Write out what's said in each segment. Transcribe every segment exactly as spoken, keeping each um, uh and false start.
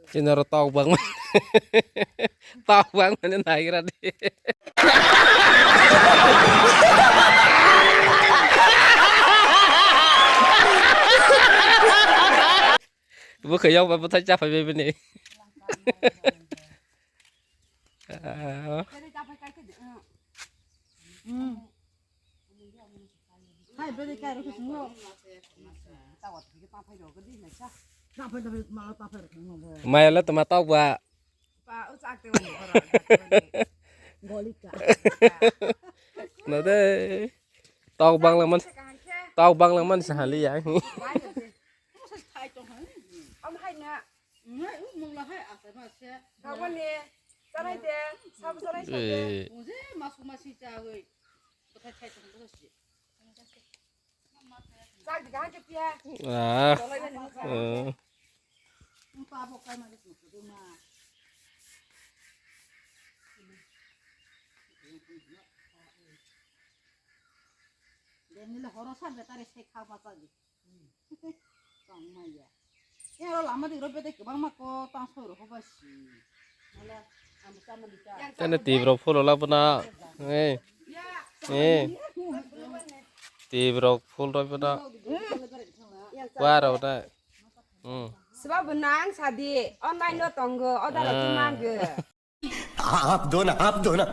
Chini oro tok bangma. Tok bangmani nagra di. Bwkhwiyok bai bwthai chaphai bai bini. Ah. Maya le toma tok ba. Nade. Tok bangla man. Tok bangla man sahali ya. Taboni, chanai de, sabo chanai sa de. Eh. Chak di kaham ke pia. Ah. Tolai na ni. Eh. Tabok kai mali sung sung ma. Deni le horo sa betare se kha ma sa di. Tong ma ya. Ya ro lama di ro bete kebang ma ko tang so ro hoba si. Mala, ang sama di ka. Tene tibro phulo labana. Eh. Eh. Tibro phul roi bana. Wa ro na. Hmm. Seba benang sadi online lo tonggo, order roti Ah. Manggo. Aap do na, aap do na.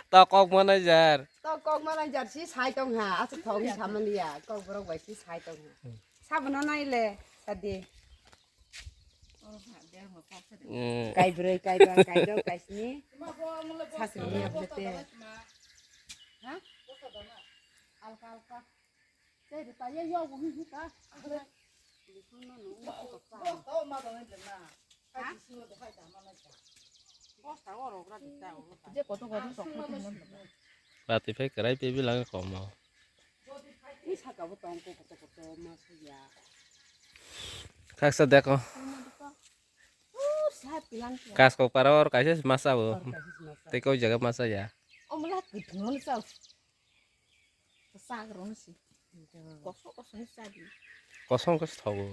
To kok manager. To kok manager si sai tong ha, asuk thong samaliya, kok borok bai si sai tong ha. Sabono nai le, tadi. Eh. Kai broi, kai ba, kai do, kai sini. Sasri ni abdete. Ha? Alka, alka. Bati phai kwrai pe bilang komo. Khaksa deko. Kasko para or kaisa masa bo. Tei kok jaga masa ya. Omola kwthwng sa. Kwchak rwno se. Kosong kosong ni cha di. Kosong khe thogo.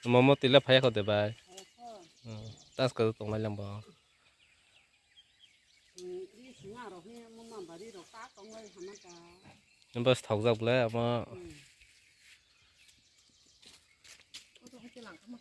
Momo tila phaya kho de bai. Phaya kho. Hmm. Tas ko tong lai lang bo. Hmm, di singa rok ni mo ma bari rok ta tong lai hama ta. Bas thok jak le amo. Hmm. Oto hake lang kama.